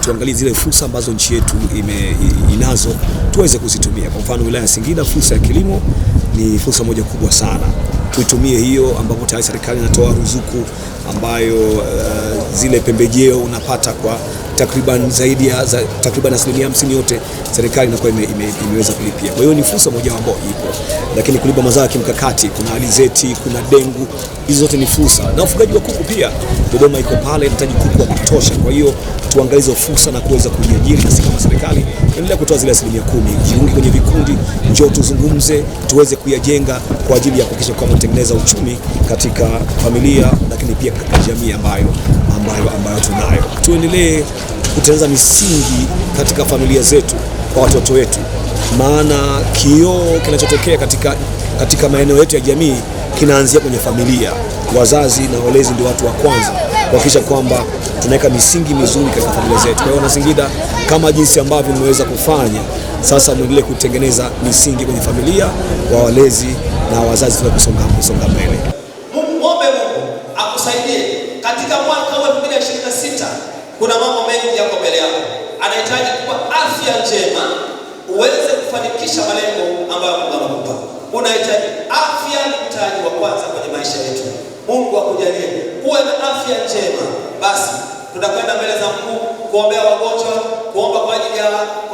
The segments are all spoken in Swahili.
Tuangalie zile fursa ambazo nchi yetu inazo tuweze kuzitumia. Kwa mfano wilaya ya Singida, fursa ya kilimo ni fursa moja kubwa sana, tuitumie hiyo, ambapo tayari serikali inatoa ruzuku ambayo zile pembejeo unapata kwa takriban zaidi ya takriban 50% yote serikali inakuwa imeweza kulipia. Kwa hiyo ni fursa moja ambayo ipo, lakini kulima mazao ya kimkakati, kuna alizeti, kuna dengu, hizo zote ni fursa, na ufugaji wa kuku pia. Dodoma iko pale, inahitaji kuku wa kutosha. Kwa hiyo tuangalie hizo fursa na kuweza kujiajiri, na sisi kama serikali endelea kutoa zile 10%. Jiunge kwenye vikundi, njoo tuzungumze, tuweze kuyajenga kwa ajili ya kuhakikisha kwamba tunatengeneza uchumi katika familia, lakini pia katika jamii ambayo tunayo. Tuendelee kutengeneza misingi katika familia zetu kwa watoto wetu, maana kioo kinachotokea katika maeneo yetu ya jamii kinaanzia kwenye familia. Wazazi na walezi ndio watu wa kwanza kuhakikisha kwamba tunaweka misingi mizuri katika familia zetu. Kwa hiyo Wanasingida, kama jinsi ambavyo mmeweza kufanya sasa, muendelee kutengeneza misingi kwenye familia, wa walezi na wazazi, tuweze kusonga mbele. Muombe Mungu akusaidie katika mwaka wa 2026. Kuna mambo mengi yako mbele yako, anahitaji kuwa afya njema uweze kufanikisha malengo ambayo Mungu amekupa. Unahitaji afya, ni mtaji wa kwanza kwenye maisha yetu. Mungu akujalie uwe na afya njema. Basi tutakwenda mbele za Mungu kuombea wagonjwa, kuomba kwa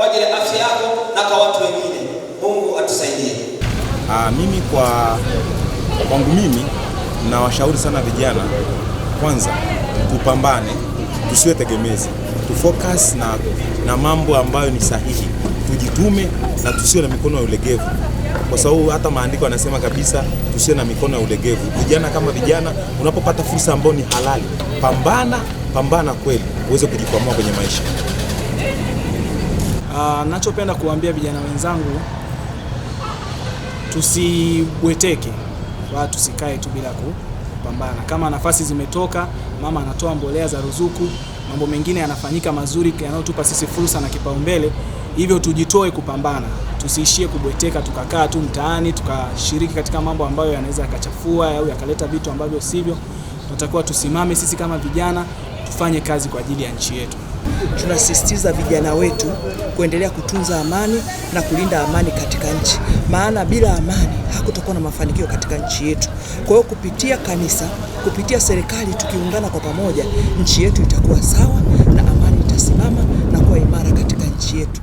ajili ya afya yako na kwa watu wengine. Mungu atusaidie. Mimi kwangu mimi nawashauri sana vijana, kwanza tupambane, tusiwe tegemezi, tufocus na mambo ambayo ni sahihi, tujitume na tusiwe na mikono ya ulegevu, kwa sababu hata maandiko yanasema kabisa tusiwe na mikono ya ulegevu. Vijana kama vijana, unapopata fursa ambayo ni halali, pambana kweli uweze kujikwamua kwenye maisha. Nachopenda kuambia vijana wenzangu, tusibweteke wala tusikae tu bila kupambana. Kama nafasi zimetoka, mama anatoa mbolea za ruzuku, mambo mengine yanafanyika mazuri yanayotupa sisi fursa na kipaumbele. Hivyo tujitoe kupambana, tusiishie kubweteka tukakaa tu mtaani tukashiriki katika mambo ambayo yanaweza yakachafua au yakaleta vitu ambavyo sivyo. Tunatakiwa tusimame sisi kama vijana, tufanye kazi kwa ajili ya nchi yetu. Tunasisitiza vijana wetu kuendelea kutunza amani na kulinda amani katika nchi, maana bila amani hakutakuwa na mafanikio katika nchi yetu. Kwa hiyo kupitia kanisa, kupitia serikali, tukiungana kwa pamoja, nchi yetu itakuwa sawa na amani itasimama na kuwa imara katika nchi yetu.